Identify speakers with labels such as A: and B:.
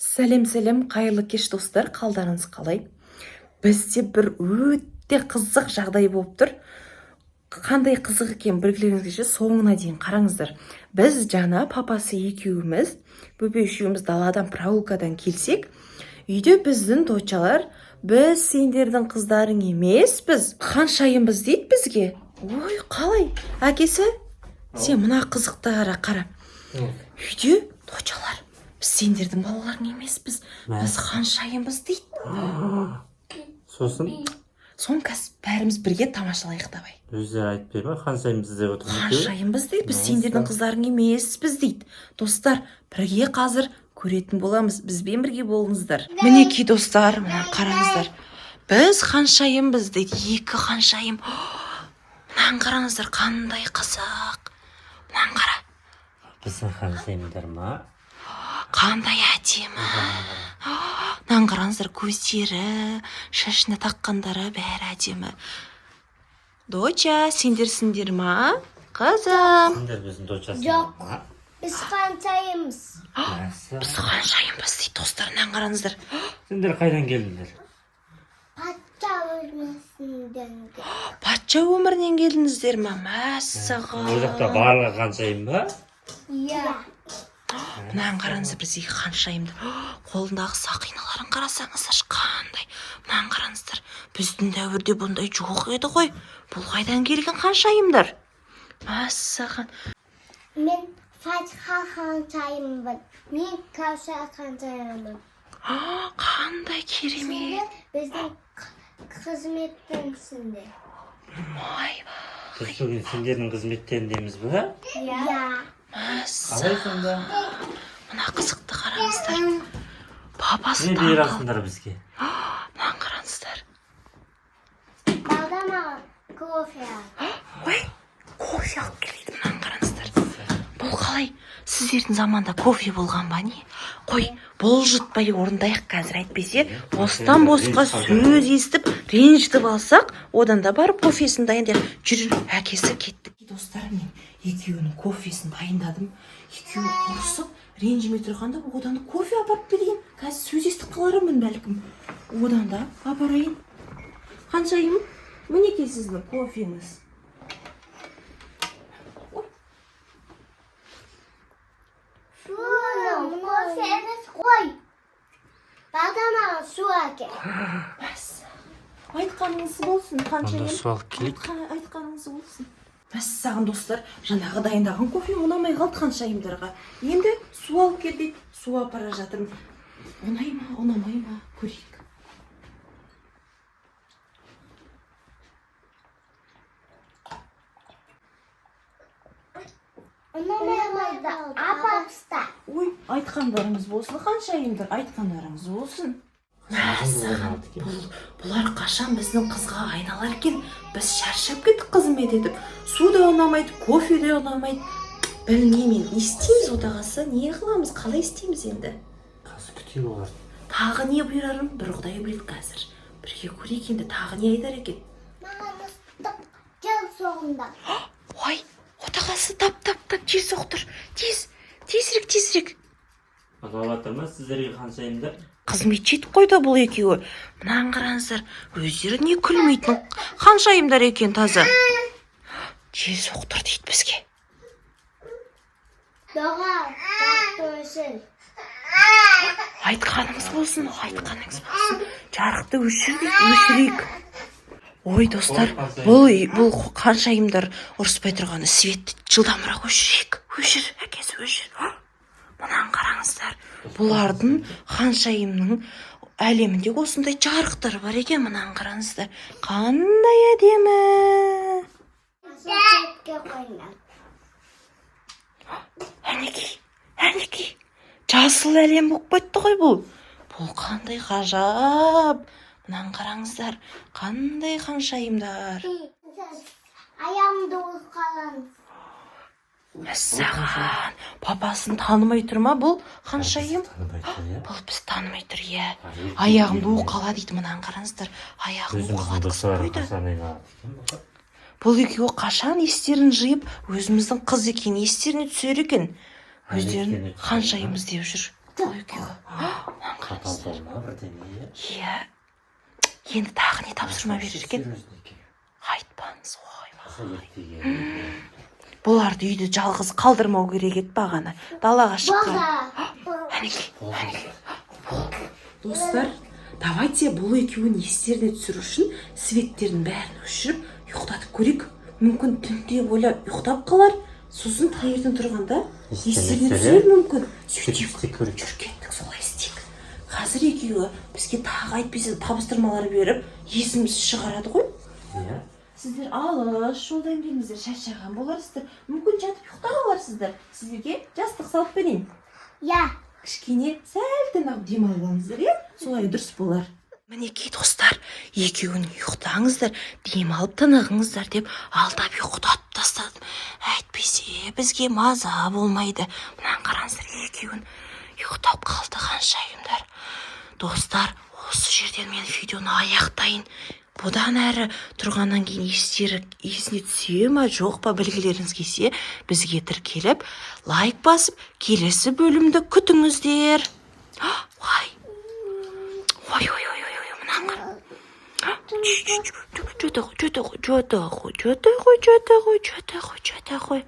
A: Сәлем, сәлем, қайырлы кеш, достар! Қалдарыңыз қалай? Бізде бір өте қызық жағдай болып тұр. Қандай қызық екенін білгілеріңіз келсе, соңына дейін қараңыздар. Біз жаңа папасы екеуміз, бөпе үшеуміз даладан прогулкадан келсек, үйде біздің дочалар: «Біз сендердің қыздарың емеспіз, ханшайымбыз», – дейді бізге. Ой, қалай, әкесі, сен мына қызықты қара, қара. Үйде дочалар: «Біз сендердің балаларың емеспіз, біз ханшайымбыз», – дейді.
B: Сосын?
A: Соны қазір бәріміз бірге тамашалайық, давай.
B: Өздері айтпай ма, ханшайымбыз деп отыр ма екеуі?
A: Ханшайымбыз дейді, біз сендердің қыздарың емеспіз дейді. Достар, бірге қазір көретін боламыз, бізбен бірге болыңыздар. Мінекей, достар, мына қараңыздар, «Біз ханшайымбыз» дейді екі ханшайым. Мынаны қараңыздар, қандай қызық! Мынаны қара.
B: Біздің ханшайымдар ма?
A: Қандай әдемі! Мынаны қараңыздар, көздері, шашына таққандары, бәрі әдемі. Доча, сендерсіңдер ма, қызым?
B: Сендер біздің дочасыңдар
C: Жоқ.
B: ма?
C: Біз ханшайымбыз.
B: Мәссаған.
A: «Біз ханшайымбыз» дейді, достар, мынаны қараңыздар.
B: Сендер қайдан келдіңдер?
C: Патша өлмесінден.
A: Патша өмірінен келдіңіздер ма? Мәссаған!
B: Ол жақта барлығы ханшайым ба?
C: Иә.
A: Мынаны қараңыздар, бізге ханшайымды, қолындағы сақиналарын қарасаңыздаршы, қандай! Мынаны қараңыздар, біздің дәуірде бұндай жоқ еді ғой. Бұл қайдан келген ханшайымдар? Мәссаған!
C: Мен Фатиха ханшайымбын. Мен Кәусар ханшайыммын.
A: Қандай керемет!
C: Сендер біздің қызметтіңсіңдер.
A: Ойбай!
B: Біз бүгін сендердің қызметтеріндеміз ба?
C: Иә.
A: Мәссаған!
B: Қалай сонда?
A: Мына қызықты қараңыздар, папасы
B: Не
A: таң қалып.
B: бұйырасыңдар бізге?
A: Мынаны қараңыздар.
C: Балда маған кофе ал.
A: Ой, кофе алып келеді. Мынаны қараңыздар, бұл қалай? Сіздердің заманда кофе болған ба, не? Қой, бұлжытпай орындайық қазір, әйтпесе бостан босқа сөз естіп, ренжітіп алсақ, одан да барып кофесін дайындайық. Жүр, әкесі, кеттік. Достар, мен екеуінің кофесін дайындадым. Екеуі ұрысып ренжімей тұрғанда, одан да кофе апарып берейін. Қазір сөз естіп қалармын бәлкім, одан да апарайын. Ханшайым, мінекей сіздің кофеңіз.
C: Фу, кофе емес қой. Балда маған су әкел.
A: Мәссаған, айтқаныңыз болсын, ханшайым.
B: Онда су алып келейік.
A: Айтқаныңыз болсын. Мәссаған, достар, жаңағы дайындаған кофем ұнамай қалды ханшайымдарға. Енді су алып кел дейді, су апара жатырмын. Ұнай ма, ұнамай ма, көрейік.
C: Ұнамай қалды. Апарып таста.
A: Ой, айтқандарыңыз болсын, ханшайымдар, айтқандарыңыз болсын. Мәссаған, бұл, бұлар қашан біздің қызға айналар екен? Біз шаршап кеттік қызмет етіп. Су да ұнамайды, кофе де ұнамайды. Білмеймін енді, не істейміз, отағасы, не қыламыз, қалай істейміз енді?
B: Қазір күтейік оларды.
A: Тағы не бұйырарын бір құдай біледі. Қазір бірге көрейік енді, тағы не айтар екен.
C: Маған ыстық жел соғыңдар.
A: Ой, отағасы, тап, тап, тап, жел соқтыр, тез, тезірек, тезірек.
B: Ұнап жатыр ма сіздерге ханшайымдар?
A: Қызметші етіп қойды бұл екеуі. Мынаны қараңыздар, өздері не күлмейтін ханшайымдар екен таза. Жел соқтыр дейді бізге.
C: Доға, жарықты өшір.
A: Айтқаныңыз болсын, айтқаныңыз болсын. Жарықты өшір дейді, өшірейік. Ой, достар, бұл ханшайымдар ұрыспай тұрғаны, светті жылдамырақ өшірейік. Өшір, әкесі, өшір. Мынаны қараңыздар, бұлардың, ханшайымның әлемінде осындай жарықтар бар екен. Мынаны қараңыздар, қандай әдемі!
C: Суретке қойыңдар.
A: Әнекей, әнекей, жасыл әлем болып кетті ғой бұл. Бұл қандай ғажап! Мынаны қараңыздар, қандай ханшайымдар!
C: Аяғымды уқалаңыз.
A: Мәссаған, папасын танымай тұр ма бұл ханшайым?
B: Танымай тұр, иә.
A: Бұл бізді танымай тұр, иә.
B: А,
A: Аяғымды уқала дейді. Мынаны қараңыздар, аяғын
B: Өзіміздің
A: уқалатқызып
B: досалар
A: қойды.
B: қашан айналады екен бұл?
A: Бұл екеуі қашан естерін жиып, өзіміздің қыз екенін естеріне түсер екен? Өздерін
B: Естеріне түсер,
A: ханшайымыз деп жүр бұл екеуі. Қараңыздар.
B: Ма, бірдеңе?
A: Иә, енді тағы не тапсырма берер екен?
B: Серьезно екен.
A: Айтпаңыз, ойбай.
B: Аса ертеге.
A: Бұларды үйде жалғыз қалдырмау керек еді. Бағана далаға шыққан.
C: Болды.
A: Әнекей.
B: Болды.
A: Достар, давайте бұл екеуін естеріне түсіру үшін светтердің бәрін өшіріп, ұйықтатып көрейік. Мүмкін, түнде ойлап ұйықтап қалар, сосын таңертең тұрғанда естеріне түсер мүмкін. Сөйтейік.
B: Істеп көрейік.
A: Жүр, кеттік, солай істейік. Қазір екеуі бізге тағы, әйтпесе, табыстырмалар беріп, есімізді шығарады ғой.
B: Иә.
A: Сіздер алыс жолдан келдіңіздер, шаршаған боларсыздар, мүмкін, жатып ұйықтап аларсыздар. Сіздерге жастық салып берейін.
C: Иә.
A: Кішкене сәл тынығып демалып алыңыздар, иә, солай дұрыс болар. Мінекей, достар, екеуін ұйықтаңыздар, демалып тынығыңыздар деп алдап ұйықтатып тастадым. Әйтпесе бізге маза болмайды. Мынаны қараңыздар, екеуін ұйықтап қалды ханшайымдар. Достар, осы жерден мен видеоны аяқтайын. Бұдан әрі тұрғаннан кейін естері есіне түсе ма, жоқ па, білгілеріңіз келсе, бізге тіркеліп, лайк басып, келесі бөлімді күтіңіздер. Ой, ой, ой, ой, ой, ой, мынаны қара. Жата ғой, жата ғой, жата ғой, жата ғой, жата ғой, жата ғой, жата ғой.